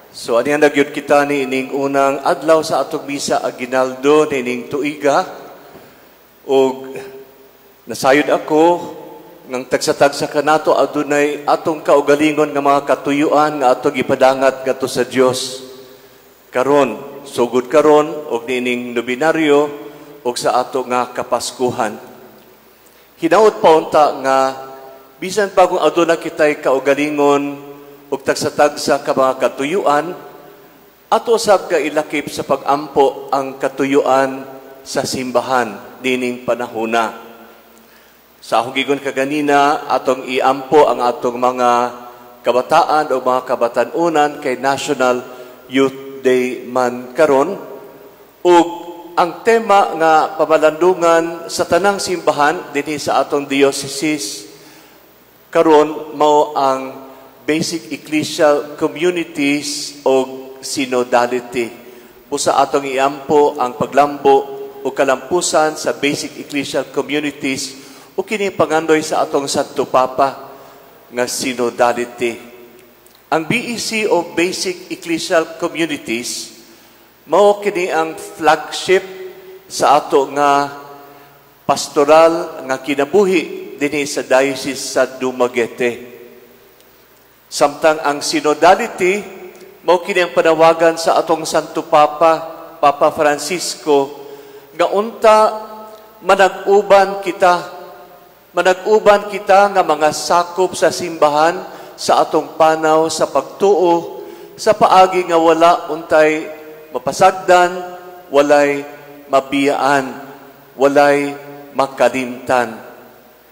So ani na gyud kita ni ining unang adlaw sa atong misa aginaldo nining tuiga, ug nasayod ako ngang tagsa-tagsa kanato adunay atong kaugalingon nga mga katuyuan nga atong gipadangat ngadto sa Dios. Karon, sugod karon og niining nobinaryo og sa ato nga Kapaskuhan. Hinaot pa unta nga bisan pa kung aduna kitay kaugalingon ug tagsa-tagsa ka mga katuyuan, ato sab ka ilakip sa pag-ampo ang katuyuan sa simbahan nining panahona. Sa akong giingon kaganina, atong iampo ang atong mga kabataan o mga kabatanunan kay National Youth Day man karon, ug ang tema nga pamalandungan sa tanang simbahan dinhi sa atong diocese karon mao ang basic ecclesial communities o synodality. Busa atong iampo ang paglambo o kalampusan sa basic ecclesial communities o kini pangandoy sa atong Santo Papa nga synodality. Ang BEC o Basic Ecclesial Communities mao kini ang flagship sa ato nga pastoral nga kinabuhi dinhi sa Diocese sa Dumaguete. Samtang ang synodality mao kini ang panawagan sa atong Santo Papa, Papa Francisco, nga unta manag-uban kita nga mga sakop sa simbahan sa atong panaw sa pagtuo sa paagi nga wala untay mapasagdan, walay mabiyaan, walay makalimtan.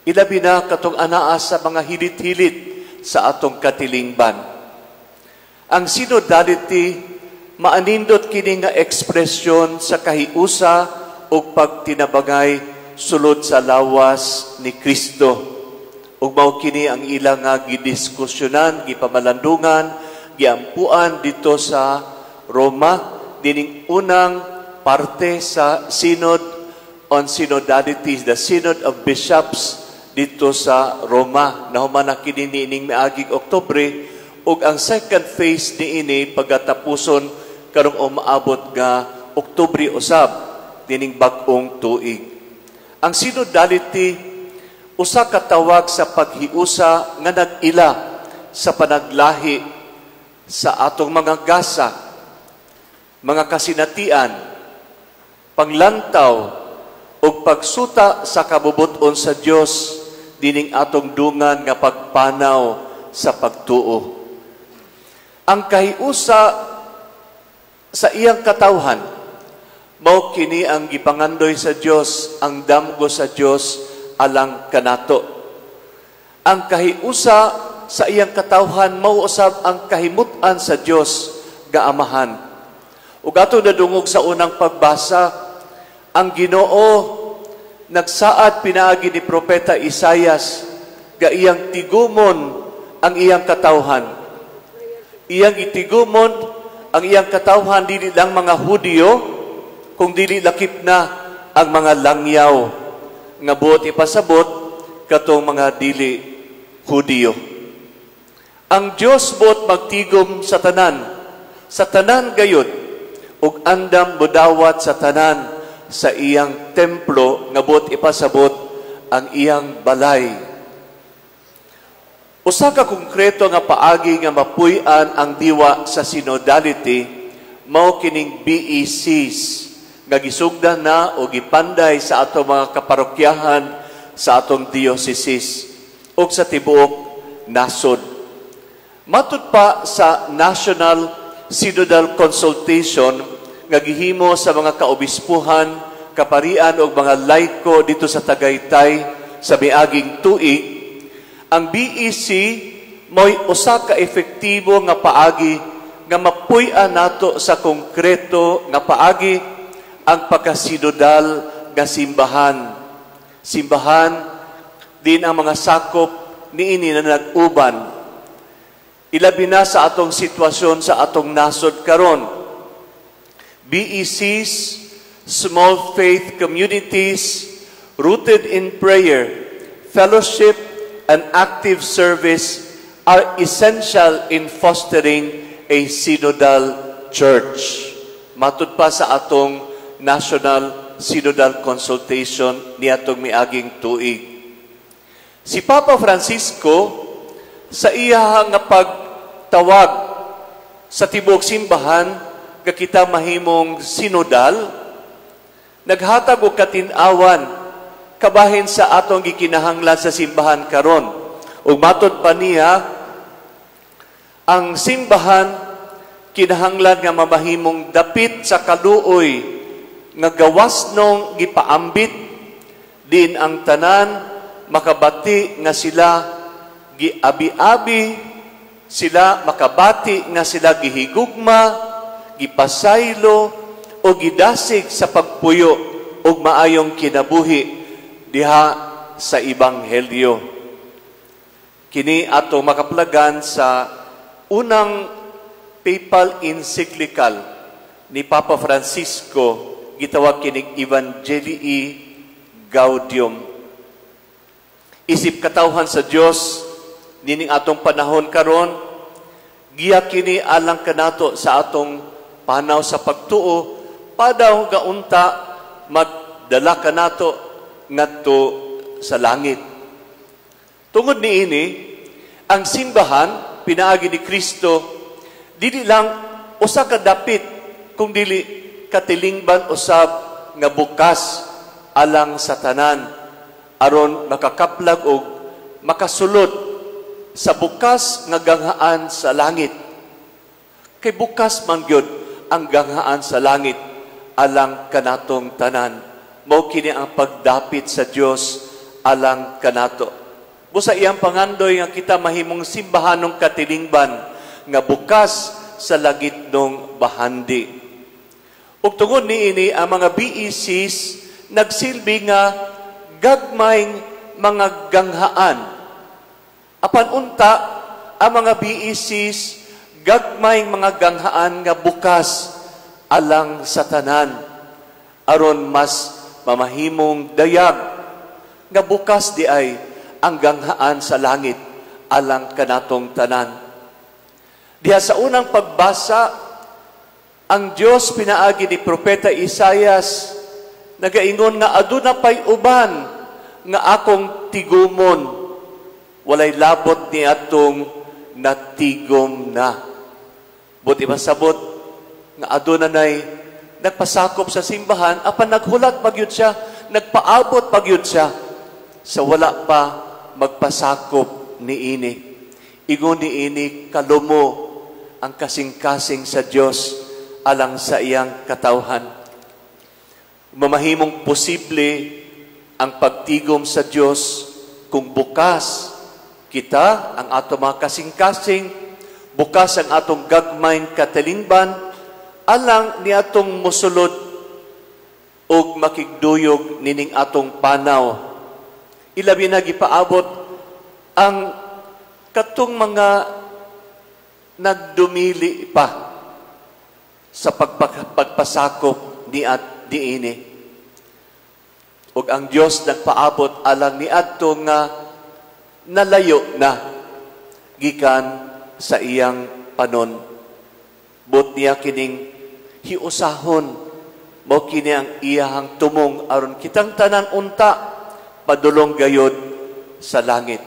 Ilabi na katong anaa sa mga hilit-hilit sa atong katilingban. Ang synodality maanindot kini nga ekspresyon sa kahiusa ug pagtinabangay sulod sa lawas ni Kristo. Ug mao kini ang ilang nga gidiskusyonan, gipamalandungan, giampuan dito sa Roma dining unang parte sa Synod on Synodality, the Synod of Bishops dito sa Roma. Nahuman na kini niining miaging Oktubre, ug ang second phase niini pagkatapuson karong umaabot nga Oktubre usab dining bag-ong tuig. Ang synodality usa ka tawag sa paghiusa nga nag-ila sa panaglahi sa atong mga gasa, mga kasinatian, panglantaw ug pagsuta sa kabubut-on sa Dios dining atong dungan nga pagpanaw sa pagtuo. Ang kahiusa sa iyang katawhan mao kini ang gipangandoy sa Dios, ang damgo sa Dios alang kanato. Ang kahiusa sa iyang katawhan mao usab ang kahimut-an sa Dios nga Amahan. Ug ato nadungog sa unang pagbasa, ang Ginoo nagsaad pinaagi ni Propeta Isayas ga iyang tigumon ang iyang katawhan. Iyang itigumon ang iyang katawhan, dili lang mga Hudyo, kung dili lakip na ang mga langyaw nga buot ipasabot katong mga dili Hudiyo. Ang Dios buot magtigom sa tanan gayud, ug andam budawat sa tanan sa iyang templo nga buot ipasabot ang iyang balay. Usa ka konkreto nga paagi nga mapuy-an ang diwa sa synodality mao kining BECs nga gisugdan na o gipanday sa atong mga kaparokyahan sa atong dioceses ug sa tibuok nasod. Matud pa sa National Synodal Consultation nga gihimo sa mga kaobispuhan, kaparian ug mga laiko dito sa Tagaytay sa miaging tuig, ang BEC mo'y usa ka epektibo nga paagi nga mapuy-an nato sa konkreto nga paagi ang pagkasinodal nga simbahan. Simbahan din ang mga sakop niini na nag-uban. Ilabi na sa atong sitwasyon sa atong nasod karon. BECs, small faith communities rooted in prayer, fellowship, and active service are essential in fostering a synodal church. Matud pa sa atong National Synodal Consultation niadtong miaging tuig. Si Papa Francisco, sa iya nga pagtawag sa tibuok simbahan nga kita mahimong sinodal, naghatag og katin-awan kabahin sa atong gikinahanglan sa simbahan karon. Ug matod pa niya, ang simbahan kinahanglan nga mamahimong dapit sa kaluoy nga gawas nong gipaambit, din ang tanan makabati nga sila giabi-abi, sila makabati nga sila gihigugma, gipasaylo o gidasig sa pagpuyo og maayong kinabuhi diha sa Ebanghelyo. Kini ato makaplagan sa unang papal encyclical ni Papa Francisco, gitawag kining Evangelii Gaudium. Isip katawhan sa Dios nining atong panahon karon, giya kini alang kanato sa atong panaw sa pagtuo, padaw gaunta magdala kanato ngadto sa langit. Tungod niini, ang simbahan pinaagi ni Kristo dili lang usa ka dapit kung dili katilingban usab nga bukas alang sa tanan aron makakaplag og makasulod sa bukas nga ganghaan sa langit. Kay bukas man gyud ang ganghaan sa langit alang kanatong tanan. Mao kini ang pagdapit sa Dios alang kanato. Busa iyang pangandoy nga kita mahimong simbahanong katilingban nga bukas sa langitnong bahandi. Ug tungod niini, ang mga BECs nagsilbi nga gagmayng mga ganghaan. Apan unta, ang mga BECs gagmayng mga ganghaan nga bukas alang sa tanan aron mas mamahimong dayag nga bukas di ay ang ganghaan sa langit alang kanatong tanan. Diha sa unang pagbasa, ang Dios pinaagi ni Propeta Isayas nagaingon nga aduna pay uban nga akong tigumon walay labot ni atong natigom na. Buot ipasabot nga aduna nay nagpasakop sa simbahan apan naghulat pagyud siya, nagpaabot pagyud siya sa wala pa magpasakop niini. Ingon niini, kalumo ang kasing-kasing sa Dios alang sa iyang katawhan. Mamahimong posible ang pagtigom sa Dios kung bukas kita, ang atong mga kasing-kasing, bukas ang atong gagmayng katilingban, alang ni atong musulod ug makigduyog nining atong panaw. Ilabi na gipaabot ang katong mga nagdumili pa sa pagpasakop ni at niini. Ug ang Dios nagpaabot alang ni adto nga nalayo na gikan sa iyang panon. Buot niya kining hiusahon, mao kini ang iyahang tumong aron kitang tanan unta padulong gayod sa langit.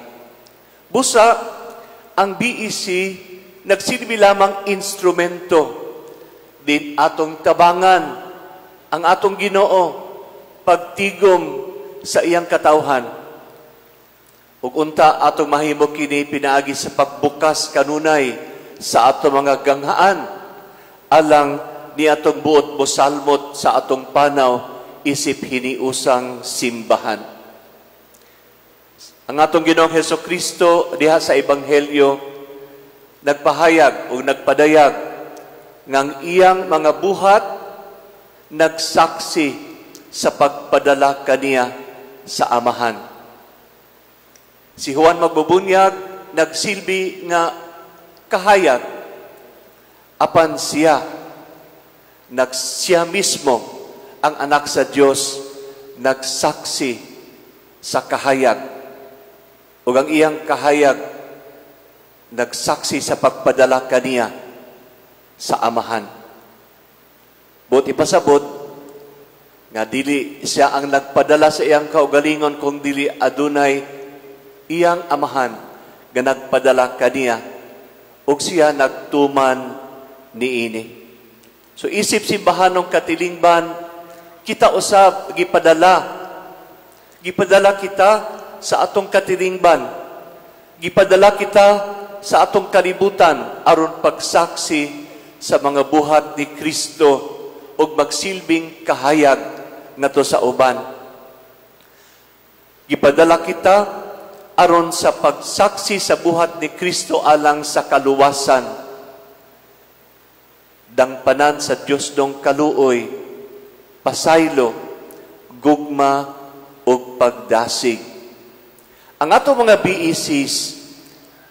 Busa ang BEC nagsilbi lamang instrumento din atong tabangan ang atong Ginoo pagtigom sa iyang katawhan. Ug unta atong mahimo kini pinaagi sa pagbukas kanunay sa atong mga ganghaan alang ni atong buot mosalmot sa atong panaw isip hiniusang simbahan. Ang atong Ginoong Heso Kristo diha sa Ebanghelyo nagpahayag o nagpadayag ngang iyang mga buhat nagsaksi sa pagpadala kaniya sa Amahan. Si Juan Magbubunyag nagsilbi nga kahayag, apan siya siya mismo ang anak sa Dios nagsaksi sa kahayag, ug ang iyang kahayag nagsaksi sa pagpadala kaniya sa Amahan. Buot ipasabot nga dili siya ang nagpadala sa iyang kaugalingon kung dili adunay iyang Amahan nga nagpadala kaniya ug siya nagtuman niini. So isip simbahanong katilingban, kita usab gipadala. Gipadala kita sa atong katilingban. Gipadala kita sa atong kalibutan aron pagsaksi sa mga buhat ni Kristo ug magsilbing kahayag ngadto sa uban. Gipadala kita aron sa pagsaksi sa buhat ni Kristo alang sa kaluwasan. Dangpanan sa Dios dong kaluoy, pasaylo, gugma ug pagdasig. Ang ato mga BECs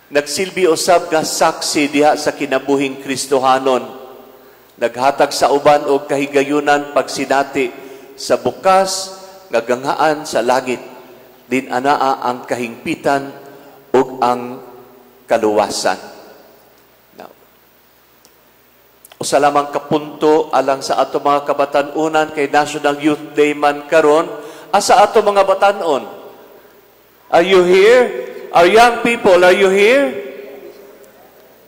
nagsilbi usab nga saksi diha sa kinabuhing Kristohanon. Naghatag sa uban og kahigayunan pagsinati sa bukas nga ganghaan sa langit, din anaa ang kahingpitan ug ang kaluwasan. Now, usa lamang ka punto alang sa ato mga kabatan-unan kay National Youth Day man karon, asa ato mga batan-on? Are you here? Our young people, are you here?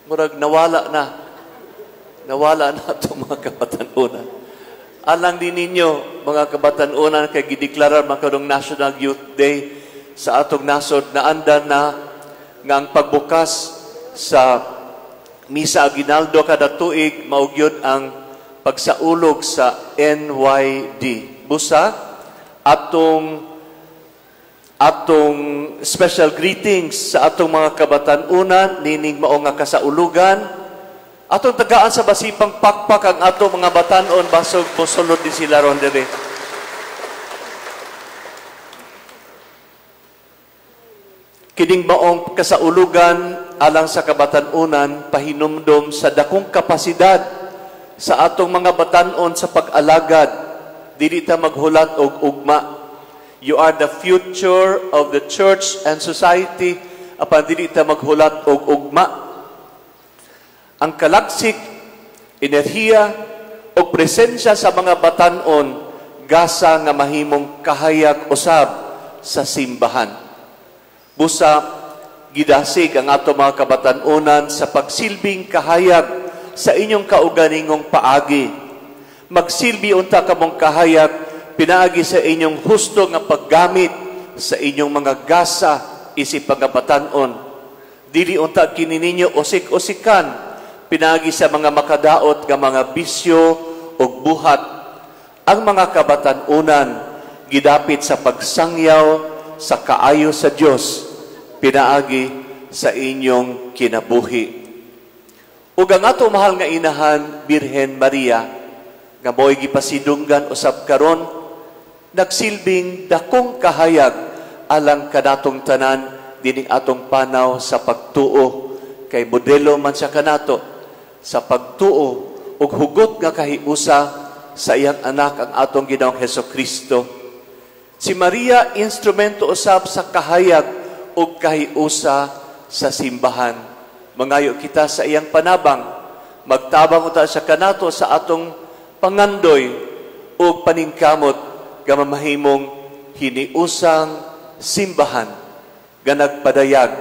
Murag nawala na. Nawala na ato mga kabatan-unan. Alang din ninyo, mga kabatan-unan, kay gideklarar man karong National Youth Day sa atong nasod na anda na nga ang pagbukas sa Misa Aguinaldo kada tuig mao gyud ang pagsaulog sa NYD. Busa, atong atong special greetings sa atong mga kabatan-unan nining mao nga kasaulugan. Atong tagaan sa basipang pakpak ang atong mga batan-on, basog mosulod din sila ron diri. Kining maong kasaulugan alang sa kabatan-unan pahinumdom sa dakong kapasidad sa atong mga batan-on sa pag-alagad. Dili ta maghulat og ugma. You are the future of the church and society apan dili ta maghulat og ugma. Ang kalaksik, enerhiya o presensya sa mga batan-on gasa nga mahimong kahayag usab sa simbahan. Busa gidasig ang ato mga kabatan-onan sa pagsilbing kahayag sa inyong kaugalingong paagi. Magsilbi unta kamong kahayag pinaagi sa inyong husto nga paggamit sa inyong mga gasa isip pagkabatan-on. Dili unta kini ninyo usik-usikan pinaagi sa mga makadaot nga mga bisyo ug buhat. Ang mga kabatan-unan gidapit sa pagsangyaw sa kaayo sa Dios pinaagi sa inyong kinabuhi. Ug ang ato mahal nga inahan Birhen Maria nga mo'y gipasidunggan usab karon, nagsilbing dakong kahayag alang kanatong tanan dining atong panaw sa pagtuo, kay modelo man siya kanato sa pagtuo ug hugot nga kahiusa sa iyang anak ang atong Ginoong Hesukristo. Si Maria instrumento usab sa kahayag ug kahiusa sa simbahan. Mangayo kita sa iyang panabang, magtabang unta siya kanato sa atong pangandoy ug paningkamot nga mamahimong hiniusang simbahan nga nagpadayag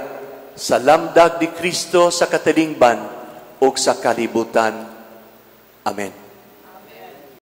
sa lamdag ni Kristo sa katilingban ug sa kalibutan. Amen.